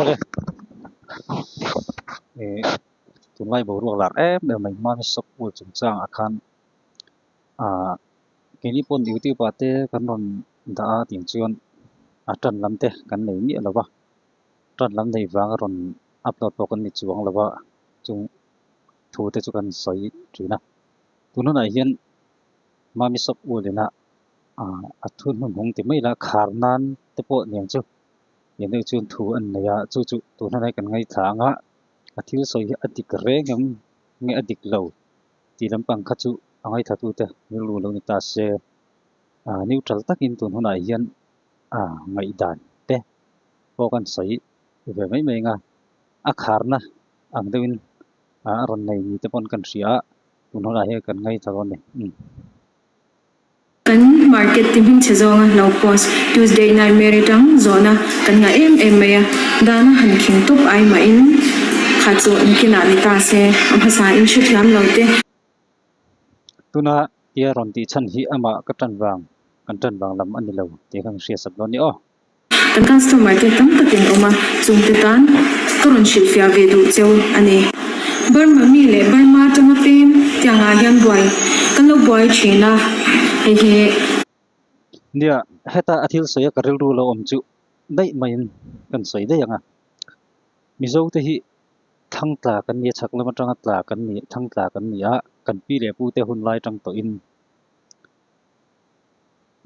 Awle eh tunlai boruak lar em em mai hmana sawp ul chungchang ah khan ah keini pawn youtube ah te kan rawn dah a tih chuan a tan lam te kan nei miah lo va tan lam nei vanga rawn upload pawh kan ni chuang lo va chung thu te chu kan sawi thin a tun hunah hian mami sawp ul ina ah a thu hnuhnung ti mai la khar nan te pawh niang chu. Eng deuh chuan thu an nei a, chu chu tun huna kan ngaithla ang a, a thil sawi hi a dik reng em nge a dik lo tih lampang kha chu a ngaithla tute rilru lo ni ta se, ah neutral takin tun hunah hian ah ngaihdan te pawh kan sawi ve mai mai ang a, a kharna ang deuhin ah a rawn nei ni te pawn kan hria a, tun hunah hian kan ngaithla dawn a ni. Umm. Kan market ti hming chhe zawnga lo post Tuesday nightmare atang zawhna kan ngah em em mai a, dana han khing tawp ai mahin kha chu nakinah ni ta se a hmasa in hrethiam lo te. Tuna tia rawn tih chhan hi amah ka tan vang, kan tan vang lam a ni lo tih kha ka hria sak dawn ni aw. Kan customer te tam takin awm a, chungte tan ka rawn hrilhfiah ve duh cheu a ni. Burma mi leh Burma atanga pem tiangah hian buai kan lo buai thin a, hei hi. Nia, heta a thil sawi a ka rilru lo awm chu daih maiin kan sawi daih ang a. Mizo te hi thlang tla kan ni a, chhak lam atanga tla kan ni, thlang tla kan ni a, kan pi leh pu te hun lai atang tawhin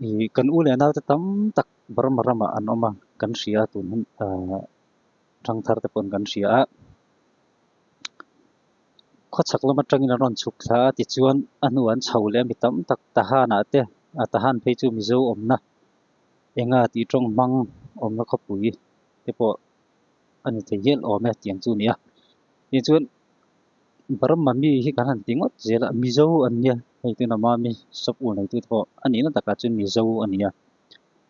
Ih kan u leh naute tam tak Burma ramah an awm a, kan hria a tun hun ahh thangthar te pawn kan hria a. Khawchhak lam atangin an rawn chhuk thla a tichuan a hnu an chho leh a mi tam tak Tahan ah te a Tahan phei chu Mizo awmna enga tih tawng hmang awmna khawpui te pawh a ni thei hial awm e tiang chu a ni a. Tichuan Burma mi hi kan han ti ngawt zel a, Mizo an nia, hei tuna Mami shop ur nei tute pawh a nihna takah chuan Mizo a ni a.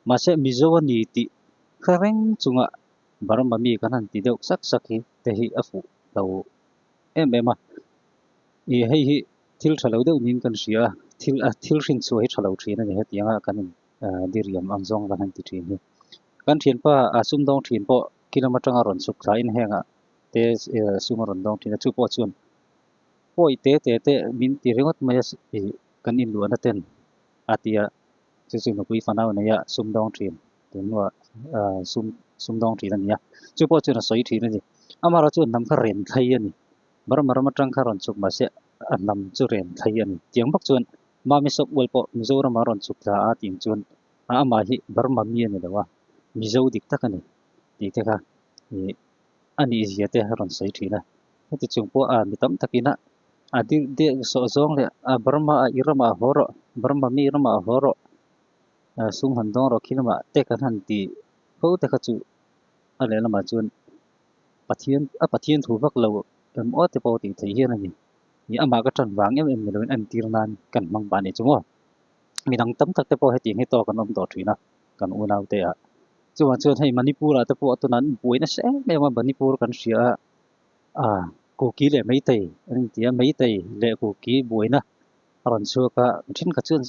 Mahse Mizo a ni tih hre reng chunga Burma mi kan han ti deuh sak sak hi te hi a fuh lo em em a. Ih hei hi thil tha lo deuh niin kan hria a, thil a thil hrinchhuah hi tha lo thin a ni hetianga kan in diriam ang zawng kan han ti thin hi. Kan thianpa a sumdawng thin pawh kilom atanga rawn chhuk thlain hengah te sum a rawn dawng thin a, chu pawh chuan pawi te te te min ti ringawt mai a ih kan inluahna ten a ti a, chu chu nupui fanau nei a sum dawng thin tun hnuah ah sum sum dawng thin a ni a, chu pawh chuan a sawi thin a ni. Amaherawhchu chuan hnam kha ren thlai a ni, Burma ram atang kha rawn chhuk mahse a hnam chu ren thlai a ni. Tiang bawk chuan Mami Sawp Ual pawh Mizoram a rawn chhuk thla a tih chuan amah hi Burma mi a ni lo a, Mizo dik tak a ni tih te kha ih a nih zia te a rawn sawi thin a heti chung pawh a mi tam takin a a dil deuh sawh zawng leh a Burma ah i ramah haw rawh Burma mi ramah haw rawh ah sum han dawng rawh khi lamah te kan han ti fo te kha chu a lehlamah chuan Pathian a Pathian thu vak lo em aw te pawh tih theih hian a ni ih amah ka tan vang em em ni loin entir nan kan hmang pah a nih chu maw midang tam tak te pawh hetiang hi tawk an awm tawh thin a kan unau te ah. Chuvang chuan hei Manipur ah te pawh tunah an buai nasa em em a, Manipur kan hria a, ah Kuki leh Meitei an inti a, Meitei leh Kuki buaina a rawn chhuak a, thenkhat chuan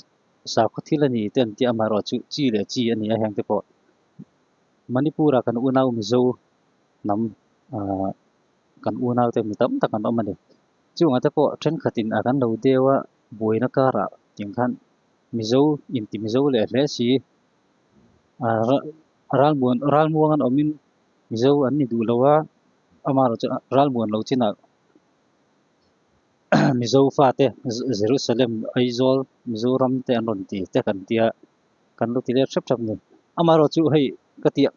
sakhaw thil a ni te an ti a, amaherawh chu chi leh chi a ni a heng te pawh Manipur ah kan unau Mizo hnam ah kan unau te mi tam tak an awm a ni. Chungah te pawh thenkhatin a kan lo deu a, buaina karah tiang khan Mizo inti Mizo leh hle si. Ralmuan ralmuang an awmin Mizo an ni duh lo a, amaherawh chu ralmuan lo chinah Mizo fate Jerusalem Aizawl Mizoram te an rawn ti te kan tia kan lo ti let hrep hrep a ni. Amaherawh chu hei ka tih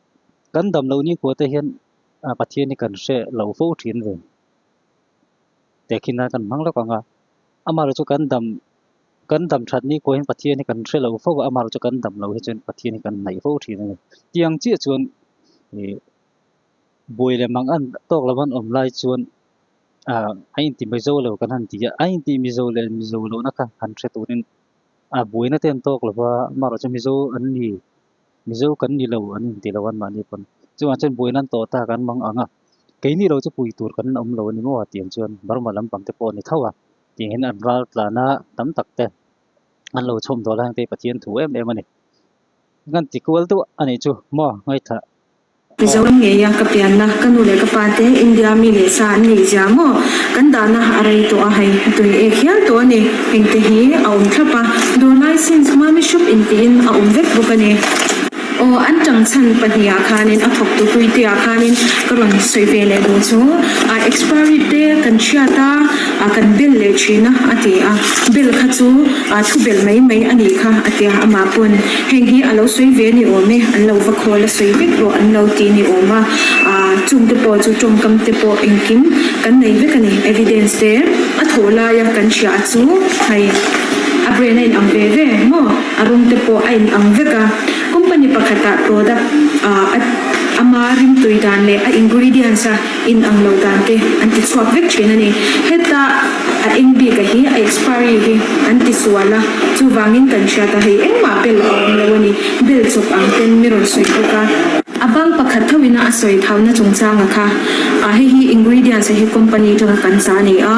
kan dam loh ni kua te hian Pathian hi kan hre lo fo thin ve tehkhin a kan hmang lawk ang a, amaherawh chu kan dam. Kan dam that ni kuahin Pathian hi kan hre lo fo a, amaherawh chu kan dam lo hi chuan Pathian hi kan hnaih fo thin a ni. Tiang chiah chuan ih buai leh mang an tawk lo an awm lai chuan ah a inti mizo lo kan han ti a, a inti mizo leh mizo lohna kha han hre turin a buaina te an tawk lo va, amaherawh chu mizo an ni, mizo kan ni lo an inti lo an mahni pawn. Chuvang chuan buaina an tawh tak an mang ang a, keini lo chu pui tur kan awm lo a ni maw tiang chuan Burma lampang te pawh a ni tho a. Tiangin an ral tlana tam tak te an lo chhawm dawl a heng te hi Pathian thu em em a ni. Kan ti kual deuh a nih chu maw ngaithla. Mizoram ngeia ka pianna, ka nu leh ka pa te India mi leh sa an nih zia maw? Kan dahna a rei tawh a, hei a tui ek hial tawh a ni. Engte hi a awm thlap a, dawr license Mami Shop intiin a awm vek bawk a ni. Aw, an tang chhan pahnihah khanin a thawktu hluiteah khanin ka rawn sawi ve leh duh chu a expiry te kan hriat a, kan bel leh thin a, a ti a. Bel kha chu thu bel mai mai a nih kha, a ti a. Amah pawn heng hi a lo sawi ve ni awm e, an lo va khawl a sawi vek rawh an lo ti ni awm a. Chungte pawh chu tawngkam te pawh engkim kan nei vek a ni, evidence te a thawh laia kan hria chu hei a brand a inang ve ve maw? A rawng te pawh a inang vek a, company pakhatah product a ama rimtui dan leh a ingredients a inang lo dan te an ti chhuak vek thin a ni. Heta a eng bik a hi a expiry hi an ti sual a, chuvangin kan hriat a hei engmah bel a awm lo a ni, bel chawp ang ten mi rawn sawi bawk a. A bang pakhat tho ina a sawi thauna chungchanga kha a hei hi ingredients hi company atanga kan cha a ni a,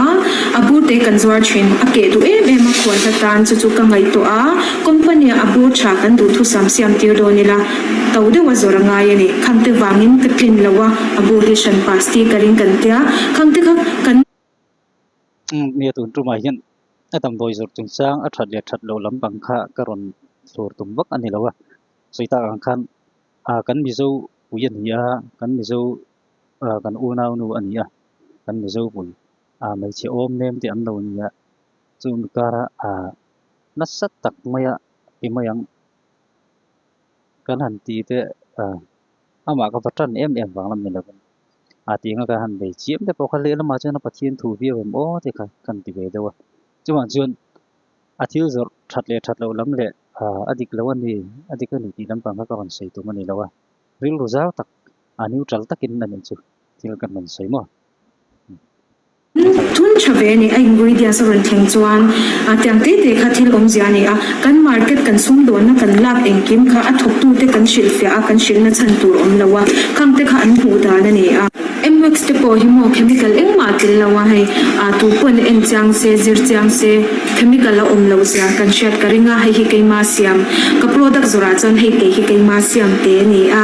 a bur te kan zuar thin, a keh duh em em a khual hla tan chu chu ka ngaihtuah a, company ah a bur tha kan duhthusam siam tir dawn ila to deuh a zawrh a ngai a ni, khangte vangin ka tlin lo a, a bur hi hran pa sticker in kan tia, khangte kha kan. Nia tun tumah hian a damdawi zawrh chungchang a that leh that loh lampang kha ka rawn thlur tum vak a ni lo a, sawi tak ang khan Ah kan Mizo pui a ni a, kan Mizo ah kan unau nu a ni a, kan Mizo pui ah hmeichhe awm nem te an lo ni a, chu mi kara ah nasa tak maia ti mai ang kan han ti te ah amah ka va tan em em vang lam ni lovin ah tih anga kan han bei chiam te pawh kha lehlamah chuan a Pathian thu viau em aw te kha kan ti ve deuh a, chuvang chuan A thil zawrh that leh that loh lam leh a dik lo a ni, a dik a ni tih lampang kha ka rawn sawi tum a ni lo a, rilru zau tak, a neutral takin a nih chu thil kan rawn sawi maw? Thun tha ve a ni, a ingredients a rawn thleng chuan a tiang te te kha thil awmzia a ni a, kan market kan sumdawnna kan lak engkim kha a thawktute kan hrilhfiah a, kan hrilhna chhan tur awm lo a, khang te kha an hmuh dan a ni a. Mx te pawh hi maw chemical engmah a tel lo a hei ah tu pawn en chiang se zir chiang se chemical a awm loh zia kan hriat ka ring a hei hi keima siam ka product zawrah chuan hei te hi keima siam te a ni a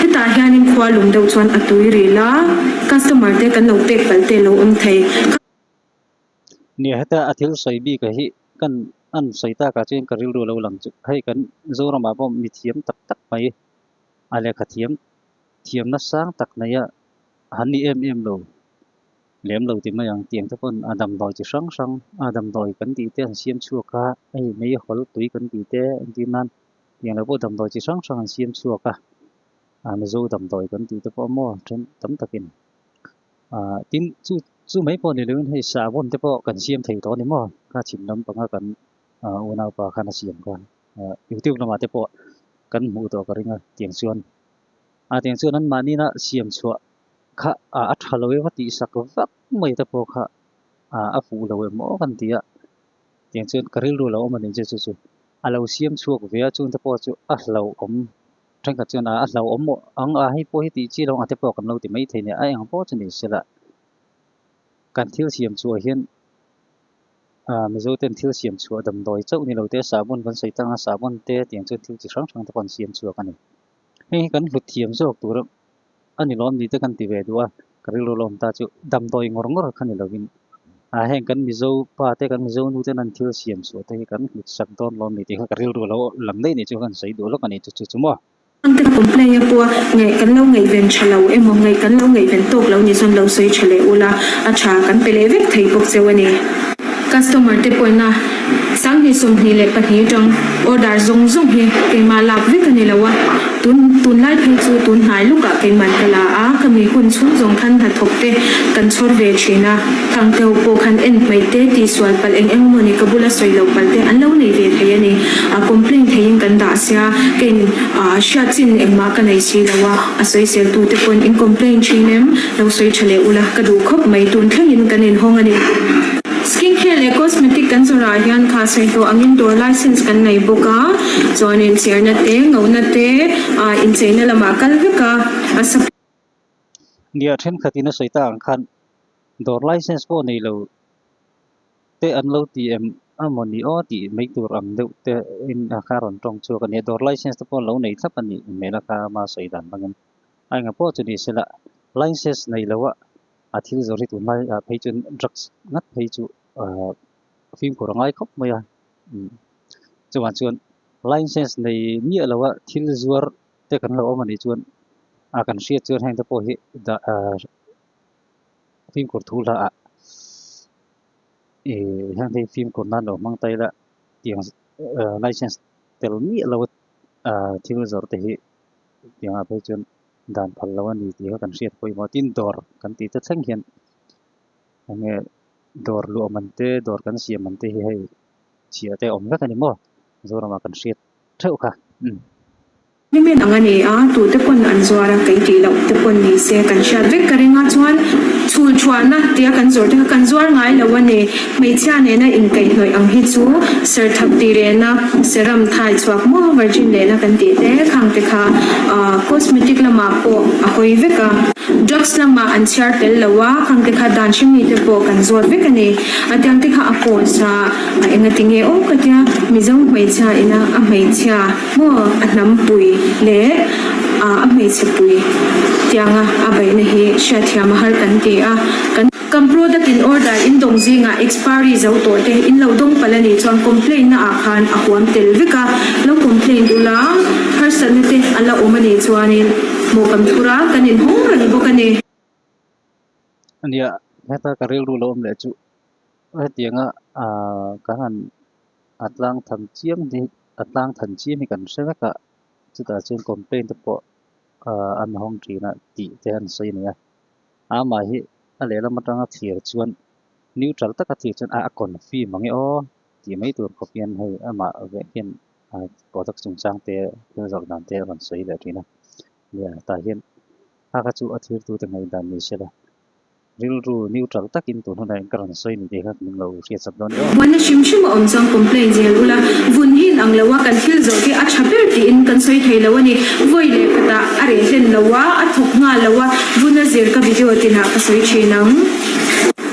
hetah hianin khua lum deuh chuan a tui ril a customer te kan lo pek palh te lo awm thei. Nia heta a thil sawi bik a hi kan an sawi tak ah chuan ka rilru lo lang chu hei kan Zoramah pawh mithiam tak tak mai a lehkha thiam Thiamna sang tak neia han ni em em lo, lem lo ti mai ang tiang te pawn a damdawi chi hrang hrang a damdawi kan tih te an siam chhuak a, hei mei hawl tui kan tih te entir nan tiang lo pawh damdawi chi hrang hrang an siam chhuak a, a Mizo damdawi kan tih te pawh maw then tam takin ah tin chu chu mai pawh ni loin hei sahbawn te pawh kan siam thei tawh a ni maw kha chhim lampanga kan ah unaupa khan a siam kha ah youtube lamah te pawh kan hmuh tawh ka ring a tiang chuan. A tiang chuan an mahni na siam chhuah kha a tha lo emaw tih sak vak mai te pawh kha a fuh lo em aw kan ti a, tiang chuan ka rilru lo awm a ni chu chu chu a lo siam chhuak ve a chung te pawh chu a hlauhawm thenkhat chuan a hlauhawm ang a hei pawh hi tih chi lo ang te pawh kan lo ti mai thei a ni a eng pawh chu ni sela kan thil siam chhuah hian ah Mizo ten thil siam chhuah damdawi chauh ni lo te sahbawn kan sawi tang a sahbawn te tiang chuan thil chi hrang hrang te pawh an siam chhuak a ni. Hei hi kan hlut thiam zawk tur a ni lawm ni te kan ti ve duh a, ka rilru lawm ta chu damdawi ngawr ngawr kha ni lovin ah heng kan Mizo pa te kan Mizo nu ten an thil siam chhuah te hi kan hlut sak dawn lawm ni tih kha ka rilru lo lang daih ni chu kan sawi duh lawk a ni chu chu chu maw. Te complain a pawh ngaih kan lo ngaihven tha lo emaw ngaih kan lo ngaihven tawk lo ni chuan lo sawi tha leh ula a tha kan pe leh vek thei bawk cheu a ni. Customer te pawhina 2022 atang order zawng zawng hi keimah lak vek a ni lo a, tun tunlai phei chu tun hnai lukah keiman ka la a, ka mi hun chhung zawng khan hnathawk te kan chhawr ve thin a, thangte ho pawh khan en hmaih te tihsual palh eng eng emaw ni ka bula sawi lo palh te an lo nei ve thei a ni, a complain theiin kan dah sia keiin hriat chin engmah ka nei si lo a, a sawisel tu te pawn in complain thin em lo sawi tha leh ula ka duh khawp mai tun thlengin kan inhawng a ni. Skin care leh cosmetic kan zawrah hian kha sawi tawh angin dawr license kan nei bawk a, chuan inchirna te, ngohna te, ah incheina lamah kal vek a, a sa. Nia thenkhatin a sawi ta ang khan dawr license pawh nei lo te an lo ti em amaw ni aw tih mai tur ang deuh te in a kha rawn tawng chhuak a nia, dawr license te pawh an lo nei thlap a nih hmel a kha ama sawi dan hmangin. A enga pawh chu ni sela license nei lo a a thil zawrh hi tunlai ah phei chuan drugs ngat phei chu ahh fimkhur a ngai khawp mai a umm chuvang chuan license nei miah lo a thil zuar te kan lo awm a nih chuan a kan hriat chuan heng te pawh hi dah ahh fimkhur thu hla ah ih heng te hi fimkhur nan lo hmang ta ila tiang license tel miah lo a ahh thil zawrh te hi tiang ah phei chuan dan phal lo a ni tih kha kan hriat pawimawh tin dawr kan tih te thleng hian eng nge dawr luah man te dawr kan siam man te hi hei chhiah te a awm vek a ni maw Mizoram ah kan hriat theuh kha umm. Hlimen ang a ni a, tute pawn an zuar a, kei tih loh te pawn ni se kan hriat vek ka ring a, chuan chhul thuahna tia kan zawrh te kha kan zuar ngai lo a ni. Hmeichhia nena inkaihhnawih ang hi chu serthap ti rehna, serum thai chhuak maw virgin lehna kan tih te khang te kha cosmetic lamah pawh a hawi vek a. Drugs lamah an chhiar tel lo a, khang te kha dan hremi te pawh kan zawt vek a ni. A tiang te kha a post a, a engati nge aw ka tia, Mizo hmeichhia ina a hmeichhia maw a hnampui leh a hmeichhe pui tianga a beihna hi hriatthiam a har kan ti a, kan. Kan product in order in dawng zingah expiry zo tawh te in lo dawng palh a nih chuan complaint na ah khan a huam tel vek a, lo complaint ula harsatna te a la awm a nih chuanin hmuh kan phur a, kan inhawng reng bawk a ni. Ania, heta ka rilru lo awm leh chu hetianga ah kan han a tlang than chiam hi a tlang than chiam hi kan hre vek a, chutah chuan complaint te pawh ah an hawng thin a tih te an sawi a ni a. Amah hi a lehlam atanga thlir chuan neutral taka thlir chuan a confi mang e aw tih mai tur khawp hian hei amah vek hian product chungchang te thil zawrh dan te a rawn sawi leh thin a. Nia tah hian a kha chu a thirtute ngaihdan ni se la rilru neutral takin tun hunah hian ka rawn sawi ni tih kha min lo hriat chak dawn nia aw. Buaina hrim hrim a awm chuan complain zel ula, vun hi in ang lo a, kan thil zawh hi a tha ber tiin kan sawi thei lo a ni. Vawi leh khatah a reh hlen lo a, a thawk nghal lo a, vun a zir ka video tinah ka sawi thin ang.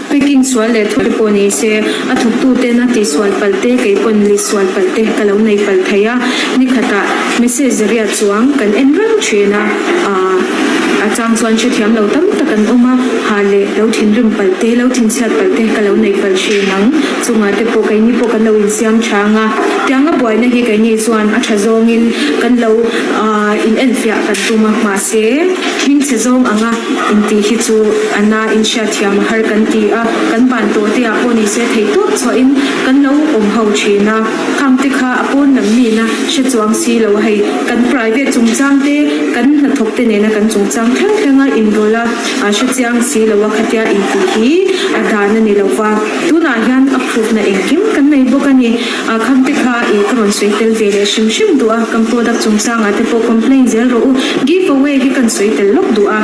Packing sual leh thawk te pawh ni se, a thawktu ten a tihsual palh te, kei pawn li sual palh te ka lo nei palh thei a, nikhatah message zariat chuang kan en reng thin a, a chang chuan hrethiam lo tam tak an awm a, ha leh lo thinrim palh te, lo thinchhiat palh te ka lo nei palh thin ang, chungah te pawh keini pawh kan lo insiam chang a, tianga buaina hi keini chuan a tha zawngin kan lo in enfiah kan tum a, mahse hmingchhe zawng anga intih hi chu a na inhriatthiam a har kan ti a, kan ban tawh te ah pawh nise theih tawp chhuahin kan lo awm ho thin a, khang te kha a pawn lam mina hre chuang si lo a hei kan private chungchang te kan hnathawk te nena kan chungchang thleng thleng a inrawlh a, a hre chiang si lo a khatia intih hi a dan a ni lo va, tunah hian a proof na engkim kan nei bawk a ni. A kham te kha i ka rawn sawi tel ve leh hrim hrim duh a, kan product chungchangah te pawh complain zel rawh u, give away hi kan sawi tel lawk duh a.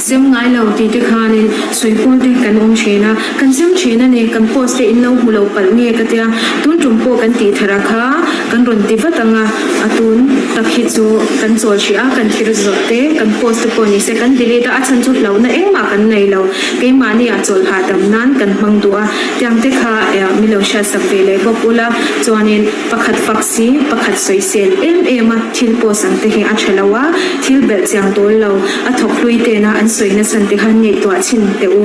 Sem ngai lo tih te khanin sawi pawl te kan awm thin a, kan sem thin a ni, kan post te in lo hmu lo palh nge ka tia, tun tum pawh kan tih thar a kha kan rawn ti vat ang a, a tun tak hi chu kan chawl hrih a, kan thil zawrh te kan post te pawh ni se kan delete a, a chhan chu hlauhna engmah kan nei lo, keimahni ah chawlh hahdam nan kan hmang duh a. Tiang te kha mi lo hriatsak ve leh bawk ula, chuanin pakhat fak si, pakhat sawisel em em a thil post ang te hi a tha lo a, thil belh chiang dawl lo, a thawk hlui tena an sawi nasan te kha ngaihtuah chhin teh u.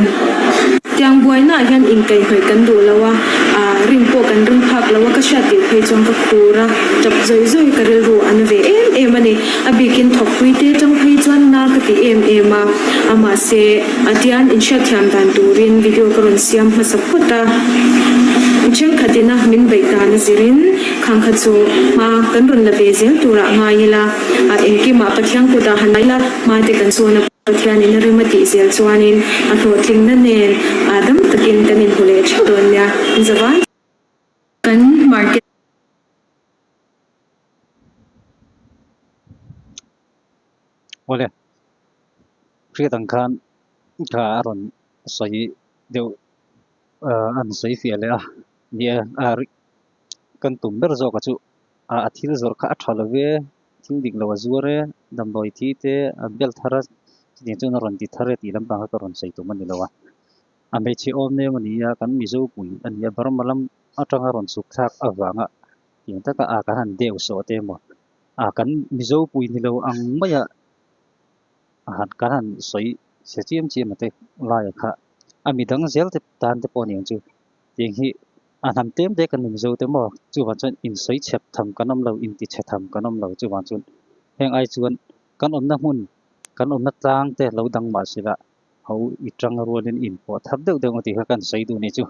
Tiang buainaah hian inkaihhnawih kan duh lo a, rin pawh kan ring phak lo a, ka hriat tih phei chuan ka khur a, tap zawi zawi ka rilru a na ve em em a ni. A bikin thawk hlui te tang phei chuan na ka ti em em a, a mahse, A tian inhriatthiam dan turin video ka rawn siam hmasa phawt a, thenkhat ina min beih dan a zirin khang kha chu hma kan rawn la ve zel turah ngai ila, a engkimah Pathian kutah han ila hma te kan sawn a, Pathianin a rem a tih zel chuanin a hlawhtlingna nen dam takin kan inhmu leh theuh dawn nia, zavai kan market. Awle. Hriat ang khan kha a rawn sawi deuh ah an sawi fiah leh a nia a kan tum ber zawk a chu ah a thil zawrh kha a tha lo ve thil dik lo a zuar e damdawi thi te a bel thar a chutiang chuan a rawn ti thar e tih lampang kha ka rawn sawi tum a ni lo a a hmeichhe awm nem a ni a kan mizo pui a ni a Burma lam atanga rawn chhuk thlak avanga tiang taka ah kan han deu sawh te emaw ah kan mizo pui ni lo ang maia. han kan han sawi chhe chiam chiam a te laia kha a midang zel te tan te pawh a ni ang chu tiang hi a hnam tlem te kan ni mizo te maw chuvang chuan insawi chhep tham kan awm lo inti chhe tham kan awm lo chuvang chuan heng ai chuan kan awmna hmun kan awmna tlang te lo dang mah sela ho i tang rualin inpawh thar deuh deuh ang tih kha kan sawi duh a ni chu.